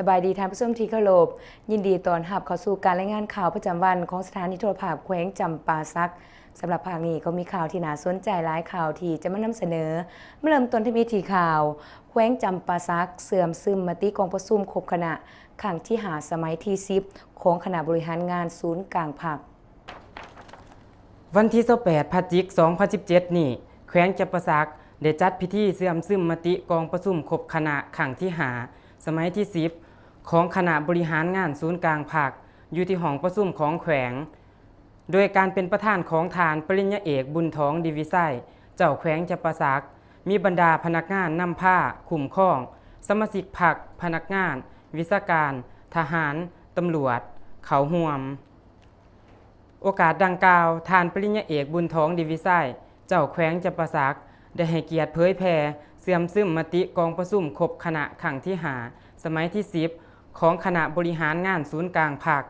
ສະບາຍດີທ່ານຜູ້ຊົມທີ່ເຄົາລົບ, ຍິນດີຕ້ອນຮັບເຂົ້າສູ່ການລາຍງານຂ່າວປະຈຳວັນຂອງສະຖານີໂທລະພາບແຂວງຈຳປາສັກ. ສຳລັບພາກນີ້ກໍມີຂ່າວທີ່ໜ້າສົນໃຈຫຼາຍຂ່າວທີ່ຈະມານຳສະເໜີ. ມາເລີ່ມຕົ້ນທຳອິດທີ່ຂ່າວ ແຂວງຈຳປາສັກເຊື່ອມຊຶມມະຕິກອງປະຊຸມຄົບຄະນະຄັ້ງທີຫ້າ ສະໄໝທີສິບ ຂອງຄະນະບໍລິຫານງານສູນກາງພັກ. ວັນທີຊາວແປດ ພະຈິກ ສອງພັນສິບເຈັດນີ້, ແຂວງຈຳປາສັກໄດ້ຈັດພິທີເຊື່ອມຊຶມມະຕິກອງປະຊຸມຄົບຄະນະຄັ້ງທີຫ້າ ສະໄໝທີສິບ ຂອງຄະນະບໍລິຫານງານສູນກາງພັກ ຢູ່ທີ່ຫ້ອງປະຊຸມຂອງແຂວງ ໂດຍການເປັນປະທານຂອງທ່ານປະລິນຍາເອກ ບຸນທອງ ດີວິໄຊ ເຈົ້າແຂວງຈຳປາສັກ, ມີບັນດາພະນັກງານນຳພາ, ຄຸ້ມຄອງ, ສະມາຊິກພັກ, ພະນັກງານ, ວິຊາການ, ທະຫານ, ຕຳຫຼວດ ເຂົ້າຮ່ວມ. ໂອກາດດັ່ງກ່າວ, ທ່ານປະລິນຍາເອກ ບຸນທອງ ດີວິໄຊ ເຈົ້າແຂວງຈຳປາສັກ ໄດ້ໃຫ້ກຽດເຜີຍແຜ່ເຊື່ອມຊຶມມະຕິກອງປະຊຸມຄົບຄະນະຄັ້ງທີຫ້າ ສະໄໝທີສິບ ຂອງຄະນະບໍລິຫານງານສູນກາງພັກ,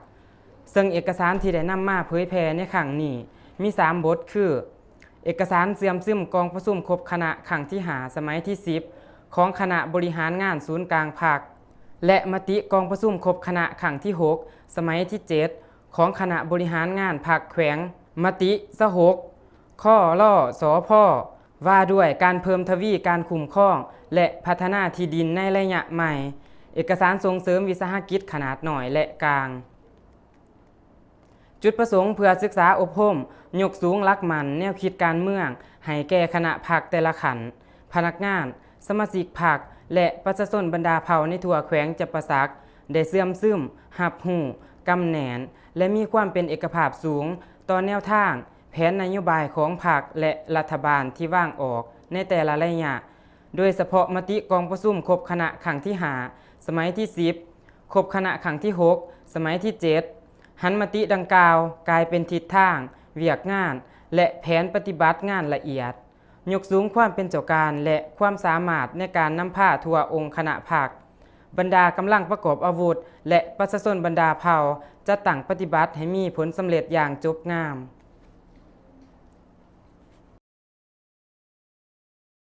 ເຊິ່ງເອກະສານທີ່ໄດ້ນຳມາເຜີຍແຜ່ໃນຄັ້ງນີ້ມີສາມບົດ ຄື ເອກະສານເຊື່ອມຊຶມກອງປະຊຸມຄົບຄະນະຄັ້ງທີຫ້າ ສະໄໝທີສິບ ຂອງຄະນະບໍລິຫານງານສູນກາງພັກ ແລະ ມະຕິກອງປະຊຸມຄົບຄະນະຄັ້ງທີຫົກ ສະໄໝທີເຈັດ ຂອງຄະນະບໍລິຫານງານພັກແຂວງ, ມະຕິຊາວຫົກ ຄລສພ ວ່າດ້ວຍການເພີ່ມທະວີການຄຸ້ມຄອງ ແລະ ພັດທະນາທີ່ດິນໃນໄລຍະໃໝ່, ເອກະສານສົ່ງເສີມວິສາຫະກິດຂະໜາດນ້ອຍ ແລະ ກາງ. ຈຸດປະສົງເພື່ອສຶກສາອົບຮົມ, ຍົກສູງຫຼັກໝັ້ນແນວຄິດການເມືອງໃຫ້ແກ່ຄະນະພັກແຕ່ລະຂັ້ນ, ພະນັກງານ, ສະມາຊິກພັກ ແລະ ປະຊາຊົນບັນດາເຜົ່າໃນທົ່ວແຂວງຈຳປາສັກ ໄດ້ເຊື່ອມຊຶມ, ຮັບຮູ້, ກຳແໜ້ນ ແລະ ມີຄວາມເປັນເອກະພາບສູງຕໍ່ແນວທາງ, ແຜນນະໂຍບາຍຂອງພັກ ແລະ ລັດຖະບານທີ່ວາງອອກໃນແຕ່ລະໄລຍະ, ໂດຍສະເພາະມະຕິກອງປະຊຸມຄົບຄະນະຄັ້ງທີຫ້າ ສະໄໝທີສິບ, ຄົບຄະນະຄັ້ງທີຫົກ ສະໄໝທີເຈັດ ຫັນມະຕິດັ່ງກ່າວກາຍເປັນທິດທາງ, ວຽກງານ ແລະ ແຜນປະຕິບັດງານລະອຽດ, ຍົກສູງຄວາມເປັນເຈົ້າການ ແລະ ຄວາມສາມາດໃນການນຳພາທົ່ວອົງຄະນະພັກ. ບັນດາກຳລັງປະກອບອາວຸດ ແລະ ປະຊາຊົນບັນດາເຜົ່າ ຈັດຕັ້ງປະຕິບັດໃຫ້ມີຜົນສຳເລັດຢ່າງຈົບງາມ.